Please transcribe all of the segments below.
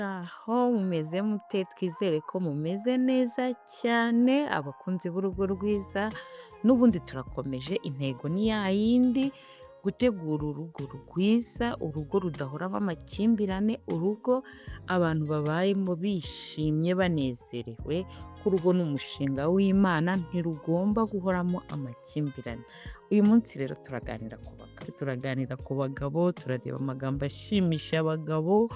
Aho mumeze mute? Twizere ko mumeze neza cyane, abakunzi b'urugo rwiza, n'ubundi turakomeje, intego ni ya yindi, gutegura urugo rwiza, urugo rudahoramo amakimbirane, urugo abantu babayemo bishimye banezerewe, ko urugo ni umushinga w'Imana, ntirugomba guhoramo amakimbirane. Uyu munsi rero turaganira ku bagabo, turaganira ku bagabo, turareba amagambo ashimisha abagabo,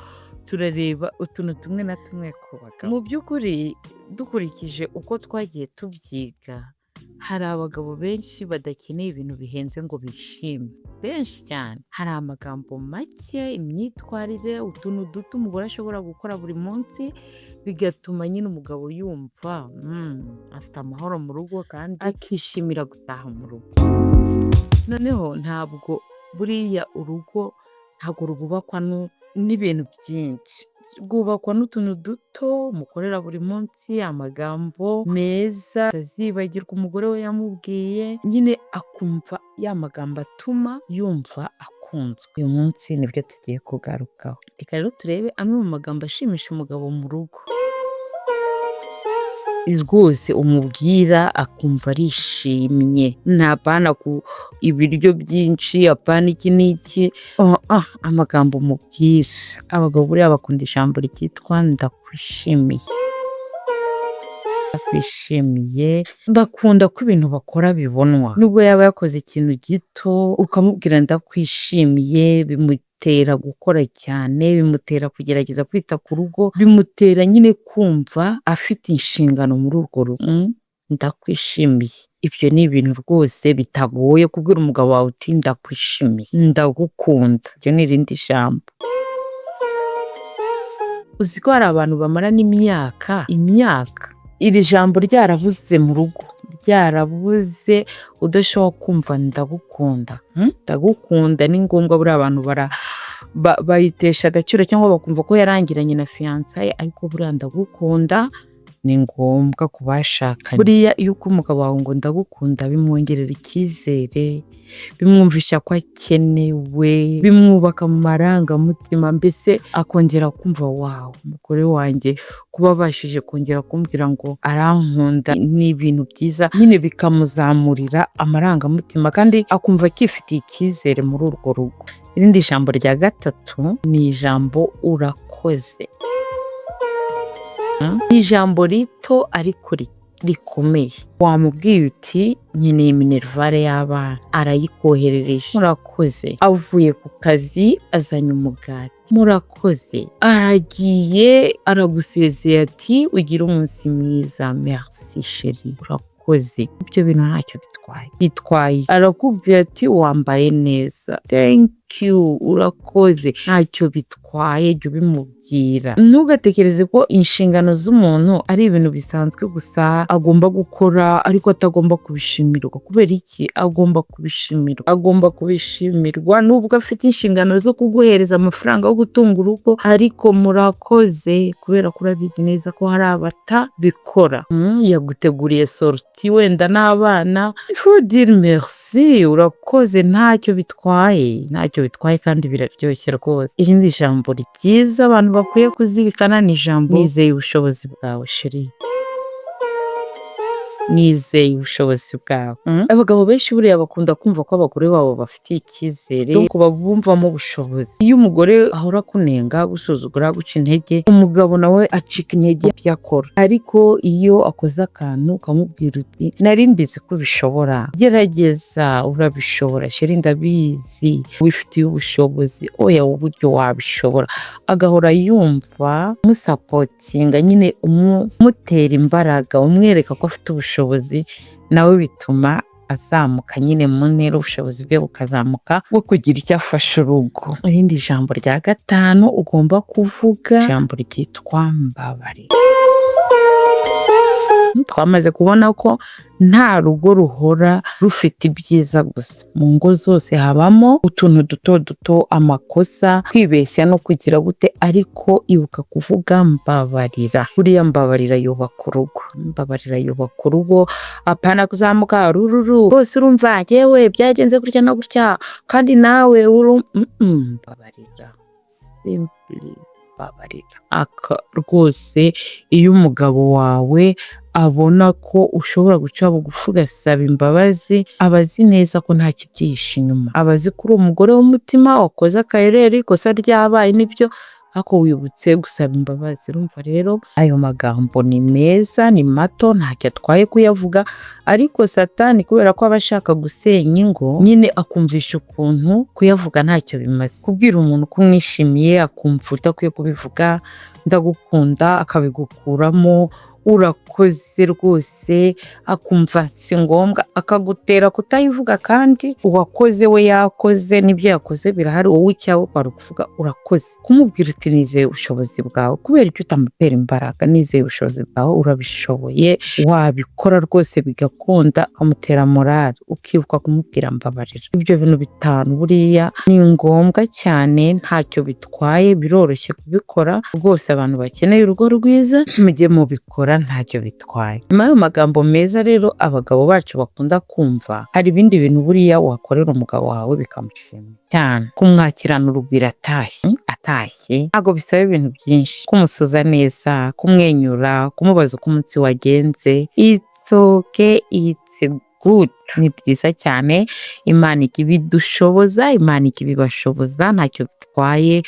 turareba utuntu tumwe na tumwe ku bagabo. Mu by'ukuri dukurikije uko twagiye tubyiga, hari abagabo benshi badakeneye ibintu bihenze ngo bishime, benshi cyane. Hari amagambo make, imyitwarire, utuntu duto umugore ashobora gukora buri munsi, bigatuma nyine umugabo yumva afite amahoro mu rugo kandi akishimira gutaha mu rugo. Noneho ntabwo buriya urugo ntabwo rwubakwa n'ibintu byinshi, rwubakwa n'utuntu duto umukorera buri munsi, amagambo meza atazibagirwa umugore we yamubwiye, nyine akumva ya magambo atuma yumva akunzwe. Uyu munsi nibyo tugiye kugarukaho. Reka rero turebe amwe mu magambo ashimisha umugabo mu rugo. Rwose umubwira akumva arishimye, ntapana ku ibiryo byinshi, apana iki n'iki, amagambo umubwira. Abagabo buriya bakunda ijambo ryitwa ndakwishimiye. Ndakwishimiye, bakunda ko ibintu bakora bibonwa, nubwo yaba yakoze ikintu gito ukamubwira ndakwishimiye, bimutera gukora cyane, bimutera kugerageza kwita ku rugo, bimutera nyine kumva afite inshingano muri urwo rugo. Ndakwishimiye, ibyo ni ibintu rwose bitagoye kubwira umugabo wawe uti ndakwishimiye, ndagukunda, iryo ni irindi jambo. Uzi ko hari abantu bamara n'imyaka, imyaka iri jambo ryarabuze mu rugo, ryarabuze, udashobora kumva ndagukunda, ndagukunda ni ngombwa. Buriya abantu bayitesha agaciro cyangwa bakumva ko yarangiranye na fiançailles, ariko buriya ndagukunda ni ngombwa ku bashakanye. Buriya iyo ukunda umugabo wawe ngo ndagukunda, bimwongerera icyizere, bimwumvisha ko akenewe, bimwubaka mu marangamutima, mbese akongera kumva wow, umugore wanjye kuba abashije kongera kumbwira ngo arankunda ni ibintu byiza, nyine bikamuzamurira amarangamutima kandi akumva akifitiye icyizere muri urwo rugo. Irindi jambo rya gatatu ni ijambo urakoze. Ni ijambo rito ariko rikomeye. Wamubwiye uti nkeneye minerval y'abana, arayikoherereje, murakoze. Avuye ku kazi azanye umugati, murakoze. Aragiye aragusezeye ati ugire umunsi mwiza, merci chéri, urakoze. Ibyo bintu ntacyo bitwaye, bitwaye. Arakubwira ati wambaye neza, thank you, urakoze, ntacyo bitwaye, jya ubimubwira. Ntugatekereze ko inshingano z'umuntu ari ibintu bisanzwe gusa agomba gukora ariko atagomba kubishimirwa. Kubera iki? Agomba kubishimirwa, agomba kubishimirwa nubwo afite inshingano zo kuguhereza amafaranga yo gutunga urugo, ariko murakoze kubera ko urabizi neza ko hari abatabikora. Yaguteguriye sortie wenda n'abana, faut dire merci, urakoze, ntacyo bitwaye, ntacyo bitwaye kandi biraryoshye rwose. Irindi jambo ryiza abantu bakwiye kuzirikana ni ijambo nizeye ubushobozi bwawe chéri, nizeye ubushobozi bwawe. Abagabo benshi buriya bakunda kumva ko abagore babo bafitiye icyizere, donc babumvamo ubushobozi. Iyo umugore ahora akunenga, gusuzugura, guca intege, umugabo nawe acika intege ibyo akora. Ariko iyo akoze akantu ukamubwira uti nari mbizi ko ubishobora, gerageza, urabishobora chéri, ndabizi wifitiye ubushobozi, oya uburyo wabishobora, agahora yumva umusupportinga nyine, umutera imbaraga, umwereka ko afite ubushobozi, nawe bituma azamuka nyine mu ntera, ubushobozi bwe bukazamuka bwo kugira icyo afasha urugo. Irindi jambo rya gatanu ugomba kuvuga, ijambo ryitwa mbabarira. Twamaze kubona ko nta rugo ruhora rufite ibyiza gusa, mu ngo zose habamo utuntu duto duto, amakosa, kwibeshya no kugira gute, ariko ibuka kuvuga mbabarira. Buriya mbabarira yubaka urugo, mbabarira yubaka urugo, apana kuzamuka rururu rwose urumva yewe byagenze gutya na gutya kandi nawe uru mbabarira simply. Mbabarira. Aka rwose iyo umugabo wawe abona ko ushobora guca bugufi ugasaba imbabazi, aba azi neza ko nta kibyihishe inyuma, aba azi ko uri umugore w'umutima wakoze akayereri, ikosa ryabaye nibyo, ariko wibutse gusaba imbabazi. Urumva rero ayo magambo ni meza, ni mato, ntacyo atwaye kuyavuga, ariko Satani kubera ko aba ashaka gusenya ingo, nyine akumvisha ukuntu kuyavuga ntacyo bimaze. Kubwira umuntu ko umwishimiye akumva udakwiye kubivuga, ndagukunda akabigukuramo, urakoze rwose, akumva si ngombwa, akagutera kutayivuga, kandi uwakoze we yakoze, n'ibyo yakoze birahari, wowe icyawe kwari ukuvuga urakoze. Kumubwira uti nizeye ubushobozi bwawe, kubera icyo utamutera imbaraga, nizeye ubushobozi bwawe, urabishoboye, wabikora rwose bigakunda, ukamutera morale, ukibuka kumubwira mbabarira. Ibyo bintu bitanu buriya ni ngombwa cyane, ntacyo bitwaye, biroroshye kubikora rwose. Abantu bakeneye urugo rwiza mujye mubikora, ntacyo bitwaye. Nyuma y'ayo magambo meza rero abagabo bacu bakunda kumva, hari ibindi bintu buriya wakorera umugabo wawe bikamushimisha cyane. Kumwakirana urugwiro atashye ntabwo bisaba ibintu byinshi, kumusuza neza, kumwenyura, kumubaza uko umunsi wagenze, it's okay, it's good, ni byiza cyane. Imana ijya ibidushoboza, Imana ijya ibibashoboza, ntacyo bitwaye.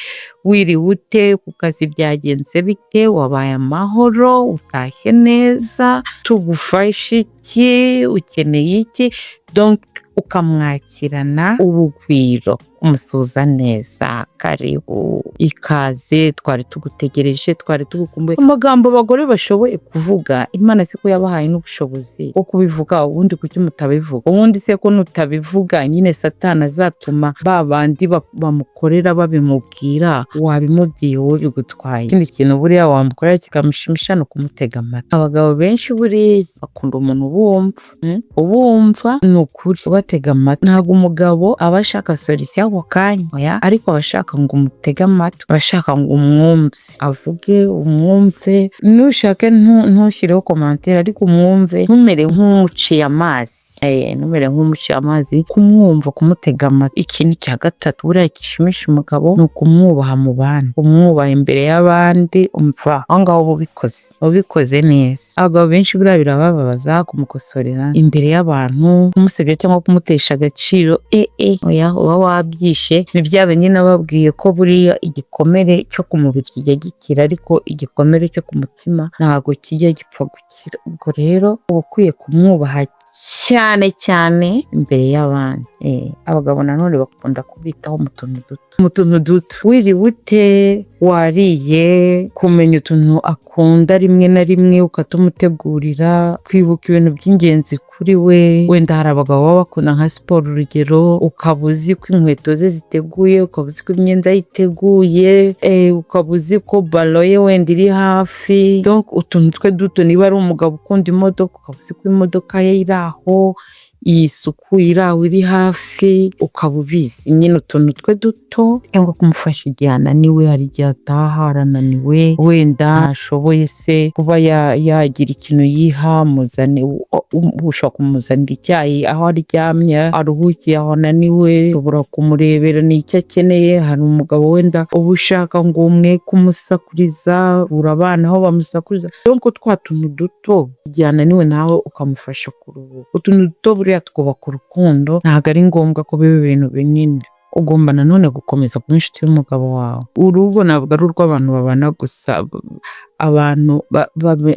Wiriwe ute ku kazi, byagenze bite, wabaye amahoro, utashye neza, tugufashe iki, ukeneye iki? Donc ukamwakirana urugwiro, umusuhuza neza, karibu, ikaze, twari tugutegereje, twari tugukumbuye. Amagambo abagore bashoboye kuvuga, Imana se ko yabahaye n'ubushobozi bwo kubivuga, ubundi kuki mutabivuga? Ubundi se ko nutabivuga nyine Satani azatuma ba bandi bamukorera babimubwira, wabimubwiye wowe bigutwaye? Ikindi kintu buriya wamukorera kikamushimisha ni ukumutega amatwi. Abagabo benshi buriya bakunda umuntu ubumva, ubumva ni ukuri, ubatega amatwi. Ntabwo umugabo aba ashaka solution ako kanya, oya, ariko aba ashaka ngo umutege amatwi, aba ashaka ngo umwumve, avuge umwumve, nushake ntushyireho commentaire, ariko umwumve, ntumere nk'umuciye amazi, ntumere nk'umuciye amazi, kumwumva, kumutega amatwi. Ikintu cya gatatu buriya gishimisha umugabo ni ukumwubaha mu bandi, kumwubaha imbere y'abandi. Umva, aho ngaho uba ubikoze neza. Abagabo benshi buriya birabababaza kumukosorera imbere y'abantu, kumusebya cyangwa kumutesha agaciro, oya, uba wabyishe. Ni bya bindi nababwiye ko buriya igikomere cyo ku mubiri kijya gikira, ariko igikomere cyo ku mutima ntabwo kijya gipfa gukira. Ubwo rero uba ukwiye kumwubaha cyane cyane imbere y'abandi. Abagabo nanone bakunda kubitaho mu tuntu duto, mu tuntu duto. Wiriwe ute, wariye, kumenya utuntu akunda rimwe na rimwe ukatumutegurira, kwibuka ibintu by'ingenzi kuri we. Wenda hari abagabo baba bakunda nka siporo, urugero, ukaba uzi ko inkweto ze ziteguye, ukaba uzi ko imyenda ye iteguye, ukaba uzi ko ballon ye wenda iri hafi. Donc utuntu twe duto, niba ari umugabo ukunda imodoka, ukaba uzi ko imodoka ye iri aho isuku, iri aho iri hafi, ukaba ubizi nyine utuntu twe duto, cyangwa kumufasha igihe ananiwe. Hari igihe ataha arananiwe, wenda ntashoboye se kuba yagira ikintu yiha, muzane, ushobora kumuzanira icyayi aho aryamye aruhukiye, aho ananiwe, ushobora kumurebera ni icyo akeneye. Hari umugabo wenda uba ushaka ngo umwe kumusakuriza, ura abana aho bamusakuriza, donc twa tuntu duto, igihe ananiwe nawe ukamufasha kuruhuka. Utuntu duto buriya twubaka urukundo, ntabwo ari ngombwa ko biba ibintu binini. Ugomba nanone gukomeza kuba inshuti y'umugabo wawe. Urugo ntabwo ari urw'abantu babana gusa, abantu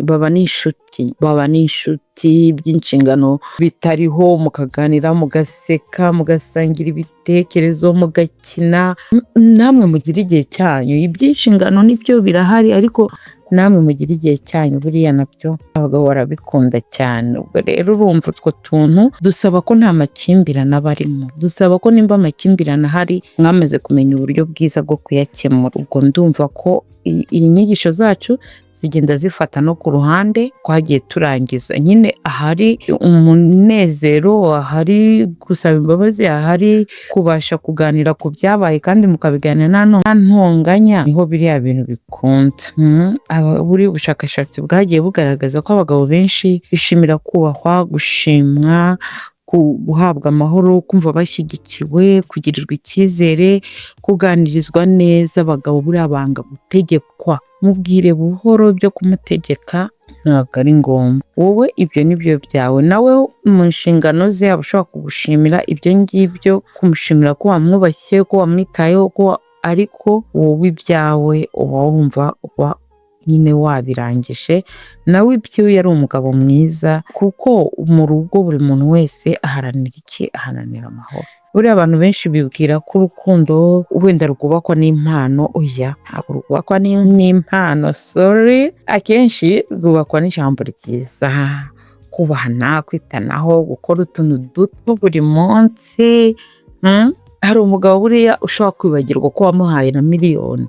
baba n'inshuti, baba n'inshuti by'inshingano bitariho, mukaganira, mugaseka, mugasangira ibitekerezo, mugakina, namwe mugira igihe cyanyu. Iby'inshingano nibyo birahari, ariko namwe mugira igihe cyanyu, buriya nabyo abagabo barabikunda cyane. Ubwo rero urumva utwo tuntu dusaba ko nta makimbirane aba arimo, dusaba ko nimba amakimbirane ahari mwamaze kumenya uburyo bwiza bwo kuyakemura. Ubwo ndumva ko iyi nyigisho zacu zigenda zifata no ku ruhande twagiye turangiza nyine, ahari umunezero, ahari gusaba imbabazi, ahari kubasha kuganira ku byabaye kandi mukabiganira nta ntonganya, niho biriya bintu bikunda. Buri bushakashatsi bwagiye bugaragaza ko abagabo benshi bishimira kubahwa, gushimwa, Guhabwa amahoro, kumva bashyigikiwe, kugirirwa icyizere, kuganirizwa neza. Abagabo buriya banga gutegekwa. Mubwire buhoro, byo kumutegeka ntabwo ari ngombwa. Wowe ibyo ni byo byawe, nawe mu nshingano ze aba ashobora kugushimira ibyo ngibyo, kumushimira ko wamwubashye, ko wamwitayeho, ko ariko wowe ibyawe uba wumva uba nyine wabirangije. Nawe ibyo yari umugabo mwiza, kuko mu rugo buri muntu wese aharanira iki? Aharanira amahoro. Buriya abantu benshi bibwira ko urukundo wenda rwubakwa n'impano. Oya, ntabwo rwubakwa n'impano, sorry. Akenshi rwubakwa n'ijambo ryiza, kubahana, kwitanaho, gukora utuntu duto buri munsi. Hari umugabo buriya ushobora kwibagirwa ko wamuhaye na miliyoni,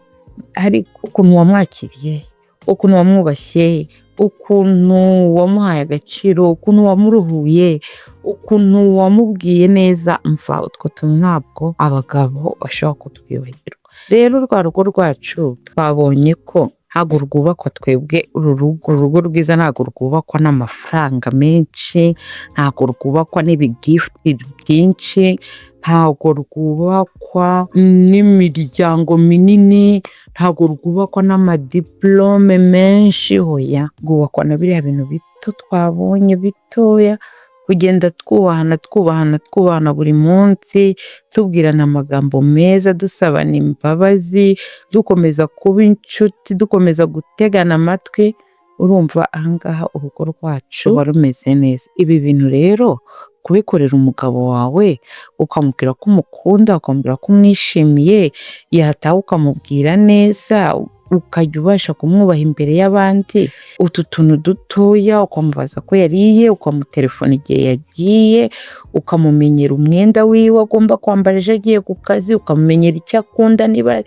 ariko ukuntu wamwakiriye, ukuntu wamwubashye, ukuntu wamuhaye agaciro, ukuntu wamuruhuye, ukuntu wamubwiye neza, mva utwo tuntu ntabwo abagabo bashobora kutwibagirwa. Rero rwa rugo rwacu twabonye ko ntabwo rwubakwa twebwe uru rugo, urugo rwiza ntabwo rwubakwa n'amafaranga menshi, ntabwo rwubakwa n'ibigift byinshi, ntabwo rwubakwa n'imiryango minini, ntabwo rwubakwa n'amadiplome menshi. Hoya, rwubakwa na biriya bintu bito twabonye bitoya, kugenda twubahana, twubahana, twubahana buri munsi, tubwirana amagambo meza, dusabana imbabazi, dukomeza kuba inshuti, dukomeza gutegana amatwi. Urumva ahangaha urugo rwacu ruba rumeze neza. Ibi bintu rero kubikorera umugabo wawe, ukamubwira ko umukunda, ukamubwira ko umwishimiye, yataha ukamubwira neza, ukajya ubasha kumwubaha imbere y'abandi, utu tuntu dutoya, ukamubaza ko yariye, ukamutelefona igihe yagiye, ukamumenyera umwenda wiwe agomba kwambara ejo agiye ku kazi, ukamumenyera icyo akunda niba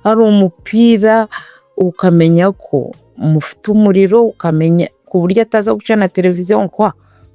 ari umupira, ukamenya ko mufite umuriro, ukamenya ku buryo ataza gucana televiziyo ngo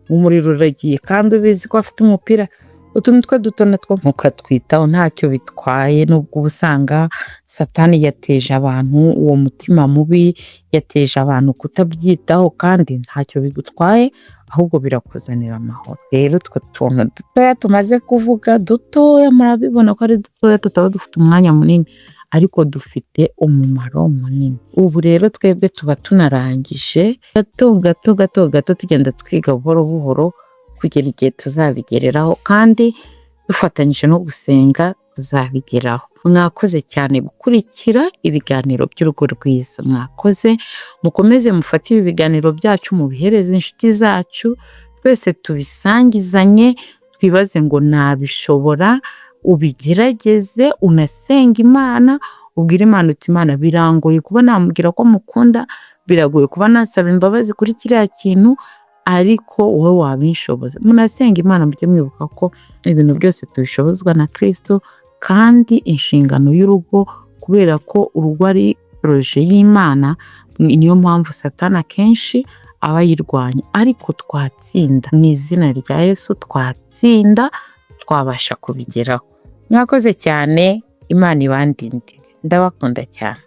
umuriro uragiye kandi ubizi ko afite umupira. Utuntu twe duto natwo mukatwitaho, ntacyo bitwaye, nubwo uba usanga Satani yateje abantu uwo mutima mubi, yateje abantu kutabyitaho, kandi ntacyo bigutwaye, ahubwo birakuzanira amahoro. Rero utwo tuntu dutoya tumaze kuvuga, dutoya, murabibona ko ari dutoya, tutaba dufite umwanya munini, ariko dufite umumaro munini. Ubu rero twebwe tuba tunarangije gato gato gato gato, tugenda twiga buhoro buhoro kugera igihe tuzabigereraho, kandi dufatanyije no gusenga tuzabigeraho. Mwakoze cyane gukurikira ibiganiro by'urugo rwiza, mwakoze. Mukomeze mufate ibi biganiro byacu mubihereze inshuti zacu, twese tubisangizanye, twibaze ngo nabishobora. Ubigerageze, unasenga Imana, ubwire Imana uti: "Imana, birangoye kuba namubwira ko mukunda, biragoye kuba nasaba imbabazi kuri kiriya kintu, ariko wowe wabinshoboza." Munasenga Imana, mujye mwibuka ko ibintu byose tubishobozwa na Kristo, kandi inshingano y'urugo, kubera ko urugo ari projet y'Imana, niyo mpamvu Satani akenshi aba ayirwanya, ariko twatsinda mu izina rya Yesu, twatsinda, twabasha kubigeraho. Mwakoze cyane, Imana ibandindire, ndabakunda cyane.